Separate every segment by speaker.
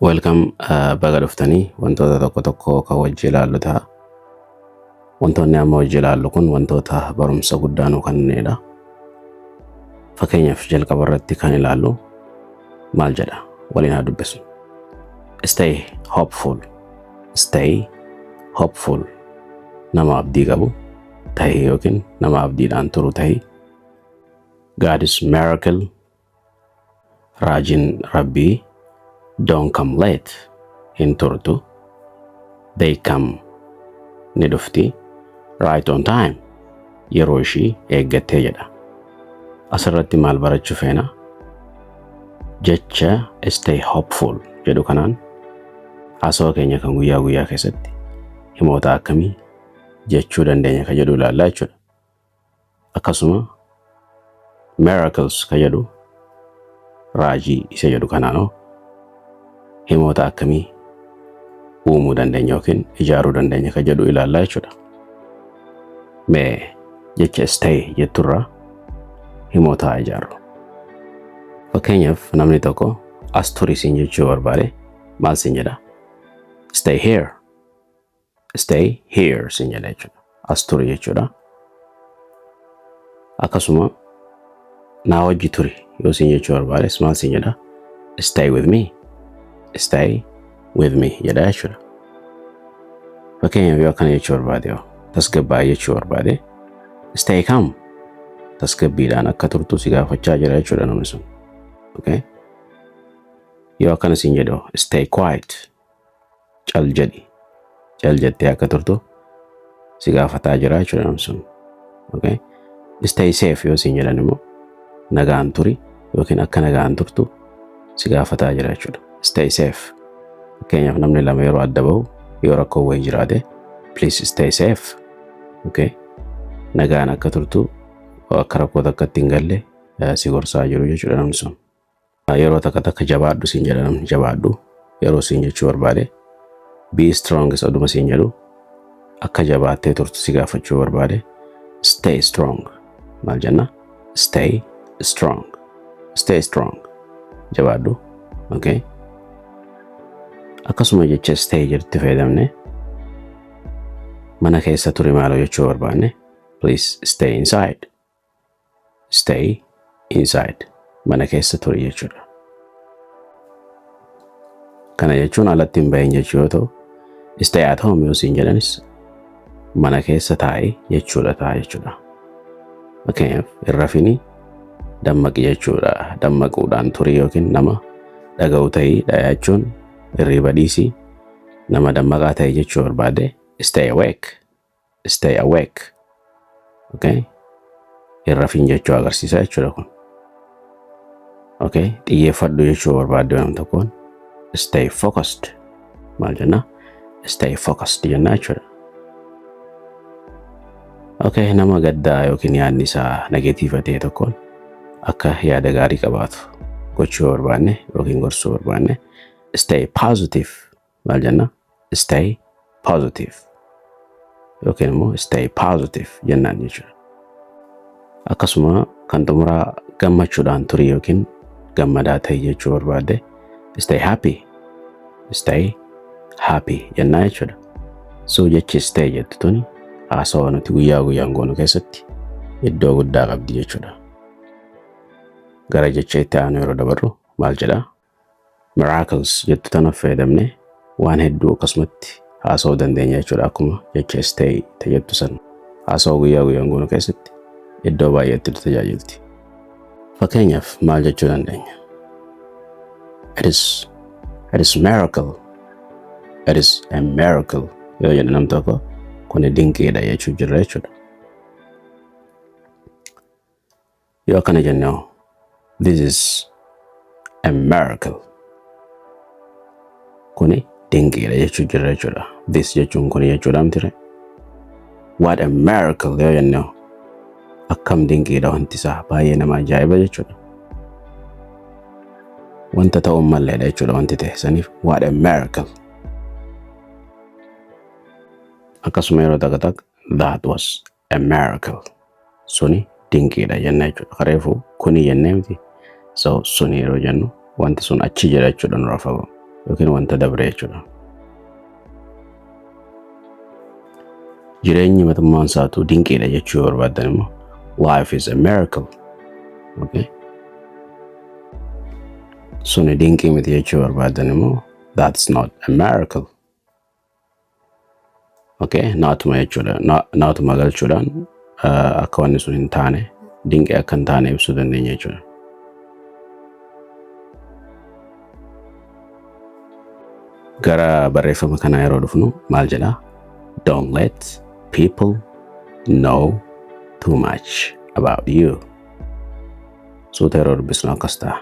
Speaker 1: Welcome, baga dhuftanii. Wantoota tokko tokko kan wajji ilaallu ta'a. Wantoonni amma wajji ilaallu kun wantoota barumsa guddaa nuu kennanidha. Fakkeenyaaf, jalqaba irratti kan ilaallu maal jedha? Waliin haa dubbisnu. Stay hopeful. Stay hopeful. Nama abdii qabu tahi yookiin nama abdiidhaan turu tahi. God is miracle. Raajiin Rabbii. Don't come late. Hin turtu. They come, ni dhufti, right on time, yeroo ishii eeggattee jedha. Asirratti maal barachuu feena? Jecha "stay hopeful" jedhu kanaan haasawa keenya kan guyyaa guyyaa keessatti himoota akkamii jechuu dandeenya ka jedhu ilaallaa jechuudha. Akkasuma "miracles" ka jedhu, raajii isa jedhu kanaanoo himoota akkamii uumuu dandeenya yookiin ijaaruu dandeenya ka jedhu ilaallaa jechuudha. Mee jecha "stay" jetturraa himoota haa ijaarru. Fakkeenyaaf, namni tokko as turi siin jechuu barbaade maal siin jedha? "Stay here." "Stay here" siin jedha jechuudha. As turi jechuudha. Akkasuma naa wajji turi yoo siin jechuu barbaades maal siin jedha? "Stay with me." "Stay with me" jedha jechuudha. Fakkeenyaaf, yoo akkana jechuu barbaade, yoo tasgabbaa'ee jechuu barbaade, "Stay calm." Tasgabbiidhaan akka turtu si gaafachaa jira jechuudha namni sun. Okay? Yoo akkana siin jedhu, "Stay quiet." Cal jedhi. Cal jettee akka turtu si gaafataa jira jechuudha namni sun. Okay? "Stay safe" yoo siin jedhan immoo nagaan turi yookiin akka nagaan turtu si gaafataa jira jechuudha. "Stay safe." Fakkeenyaaf, namni lama yeroo adda bahu, yoo rakkoo wayii jiraate, "Please stay safe." Okay? Nagaan akka turtu, akka rakkoo takkatti hin galle si gorsaa jiru jechuudha namni sun. Yeroo takka takka jabaadhu siin jedha namni. Jabaadhu yeroo siin jechuu barbaade, "Be strong" isa oduma siin jedhu, akka jabaattee turtu si gaafachuu barbaade, "Stay strong" maal jenna? "Stay strong." "Stay strong." Jabaadhu. Okay? Akkasuma jecha "stay" jedhutti fayyadamne mana keessa turi maaloo jechuu barbaanne, "Please stay inside." "Stay inside." Mana keessa turi jechuudha. Kana jechuun alatti hin bahin jechuu yoo ta'u, "Stay at home" yoo siin jedhanis mana keessa taa'e jechuudha ta'a jechuudha. Fakkeenyaaf, hin rafinii dammaqi jechuudha. Dammaquudhaan turii yookiin nama dhaga'u ta'ii jechuun hirriba dhiisii nama dammaqaa ta'e jechuu barbaade, "Stay awake." "Stay awake." Okay? Hin rafin jechuu agarsiisa jechuudha kun. Okay? Xiyyeeffadhu jechuu barbaadde nam tokkoon, "Stay focused" maal jenna? "Stay focused" jenna jechuudha. Okay, nama gaddaa yookiin yaadni isaa negative ta'e tokkoon akka yaada gaarii qabaatu gochuu barbaanne yookiin gorsuu barbaanne, "Stay positive" maal jenna? "Stay positive" yookiin immoo "Stay positive" jennaan jechuudha. Akkasuma kan xumuraa gammachuudhaan turii yookiin gammadaa ta'e jechuu barbaadde, "Stay happy." "Stay happy" jennaa jechuudha. So jechi "stay" jettu tuni haasawaa nuti guyyaa guyyaan goonu keessatti iddoo guddaa qabdi jechuudha. Gara jecha itti aanu yeroo dabarru maal jedhaa? "Miracles" jettu tana fayyadamne waan hedduu akkasumatti haasa'uu dandeenya jechuudha. Akkuma jecha "stay" jettu san haasa'uu guyyaa guyyaan goonu keessatti iddoo baay'eetti nu tajaajilti. Fakkeenyaaf, maal jechuu dandeenya? It is miracle. "It is a miracle" yoo jedhe nam tokko, kun dinqiidha jechuu jirra jechuudha. Yoo akkana jenne hoo? "This is a miracle." Kuni dinqiidha jechuu jirra jechuudha. "This" jechuun kuni jechuudha miti. "What a miracle" yoo jenne hoo? Akkam dinqiidha, wanti isaa baay'ee nama ajaa'iba jechuudha. Wanta ta'uun malleedha jechuudha wanti ta'e saniif, "What a miracle." Akkasuma yeroo takka takka "That was a miracle." Suni dinqiidha jenna jechuudha. Kareefu kuni jennee miti. So suni yeroo jennu wanti sun achi jira jechuudha, nurraa fagoo. Yookiin wanta dabre jechuudha. Jireenyi matummaan isaatuu dinqiidha jechuu yoo barbaaddan immoo life is a miracle. Okay? Suni dinqii miti jechuu yoo barbaaddan immoo that's not a miracle. Okay? Naatuma jechuudha. Naatuma galchuudhaan akka wanni sun hin taane dinqii akka hin taane ibsuu dandeenya jechuudha. Gara barreeffama kanaa yeroo dhufnu maal jedha? Don't let people know too much about you. Suuta yeroo dubbisnu akkas ta'a.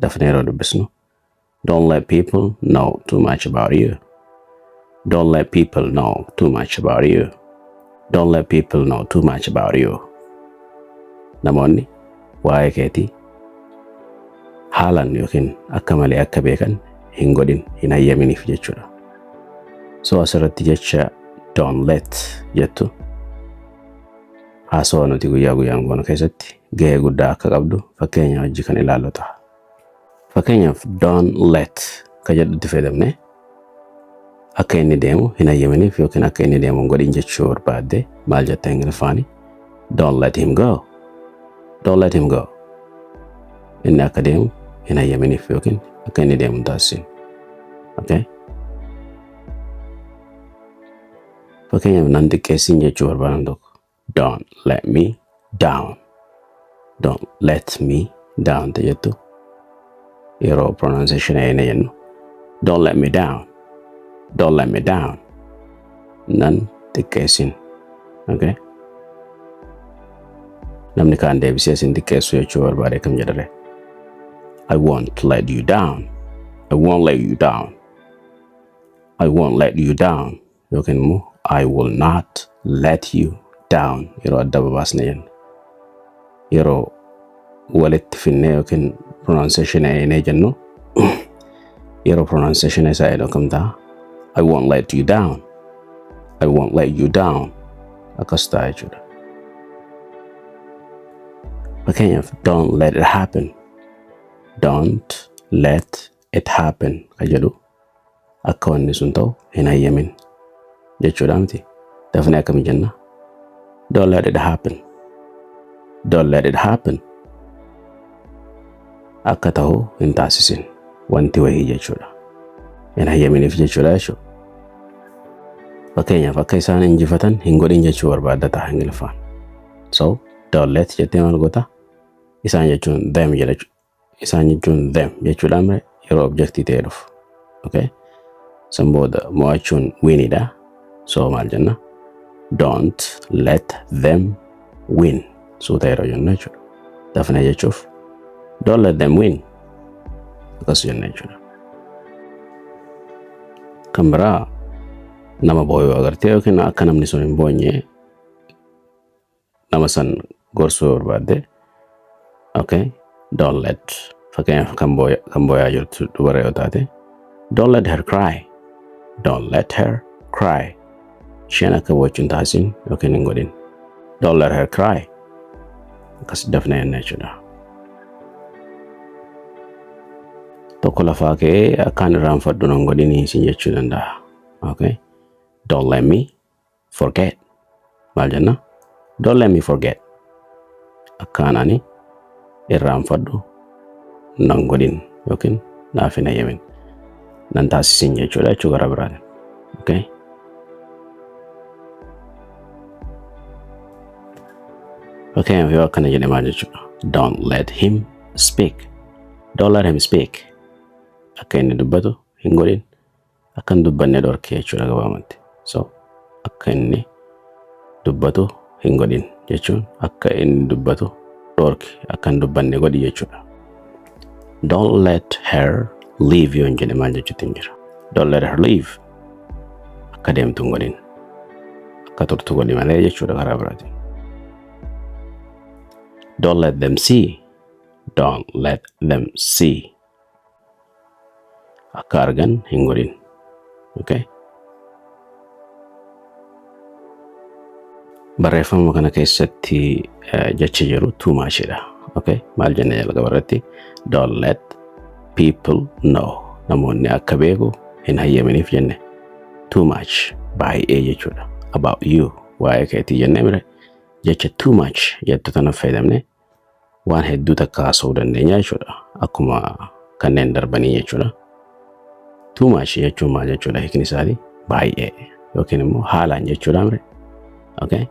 Speaker 1: Dafnee yeroo dubbisnu don't let people know too much about you. Don't let people know too much about you. Don't let people know too much about you. Namoonni waa'ee keetii haalan yookiin akka malee akka beekan hin godhin, hin hayyaminiif jechuudha. So asirratti jecha don't let jettu haasawa nuti guyyaa guyyaan goonu keessatti gahee guddaa akka qabdu fakkeenya hojii kan ilaallu ta'a. Fakkeenyaaf don't let ka jedhutti fayyadamne akka inni deemu hin hayyaminiif yookiin akka inni deemu hin godhin jechuu barbaadde maal jetta Ingiliffaani? Don't let him go. Don't let him go. Inni akka deemu hin hayyaminiif yookiin akka inni deemu hin taasisin. Okay? Fakkeenyaaf nan xiqqeessin jechuu barbaadan tokko don't let me down. Don't let me down te jettu yeroo pronunciation eeyne jennu don't let me down. Don't let me down. Nan xiqqeessin. Okay? Namni kaan deebisee sin xiqqeessu jechuu barbaade kam jedhare? I won't let you down. I won't let you down. I won't let you down. Yookiin immoo I will not let you down yeroo adda babaasne jenna. Yeroo walitti finnee yookiin pronunciation eenee jennu yeroo pronunciation isaa jedhu akkam ta'a? I won't let you down. I won't let you down. Akkas ta'a jechuudha. Fakkeenyaaf don't let it happen. Don't let it happen ka jedhu akka wanni sun ta'u hin hayyamin jechuudha miti. Dafnee akkami jenna? Don't let it happen. Don't let it happen. Akka ta'u hin taasisin wanti wayii jechuudha. Hin hayyaminiif jechuudha jechuudha. Fakkeenyaaf akka isaan injifatan hin godhin jechuu barbaadda ta'a Ingiliffaan. So don't let jettee maal goota? Isaan jechuun them jedha. Isaan jechuun them jechuudhaan yeroo objectii ta'ee dhufu. Okay? San booda mo'achuun winidha. So maal jenna? Don't let them win. Suuta yeroo jennu jechuudha. Dafnee jechuuf don't let them win. Akkas jenna jechuudha. Kan biraa nama booyuu agartee yookiin akka namni sun hin boonye nama san gorsuu yoo barbaadde okay don't let fakkeenyaaf kan kan booyaa jirtu dubara yoo taate don't let her cry, don't let her cry, isheen akka boochu hin taasisin yookiin hin godhin, don't let her cry, akkas dafna jenna jechuudha. Tokko lafaa ka'ee akkaan irraanfadhu nan godhinii isin jechuu danda'a. Okay? Don't let me forget. Maal jenna? Don't let me forget. Akkaan ani irraanfadhu nan godhin yookiin naaf hin hayyamin. Nan taasisin jechuudha jechuu gara biraatiin. Okay? Fakkeenyaaf yoo akkana jedhe maal jechuudha? Don't let him speak. Don't let him speak. Akka inni dubbatu hin godhin. Akka hin dubbanne dhorki jechuudha gabaabumatti. So akka inni dubbatu hin godhin jechuun akka inni dubbatu dhorki, akka hin dubbanne godhi jechuudha. Don't let her leave yoo hin jedhe maal jechuutti hin jira. Don't let her leave. Akka deemtu hin godhin. Akka turtu godhi malee jechuudha karaa biraatiin. Don't let them see. Don't let them see. Akka argan hin godhin. Okay? Barreeffama kana keessatti jechi jiru too much dha. Okay? Maal jenne jalqaba irratti? Don't let people know. Namoonni akka beeku hin hayyaminiif jenne. Too much, baay'ee jechuudha. About you, waa'ee keetii jennee mire, jecha too much jettu tana fayyadamne waan hedduu takka haasa'uu dandeenya jechuudha. Akkuma kanneen darbanii jechuudha. Too much jechuun maal jechuudha hiikni isaatii? Baay'ee yookiin immoo haalaan jechuudha mire. Okay?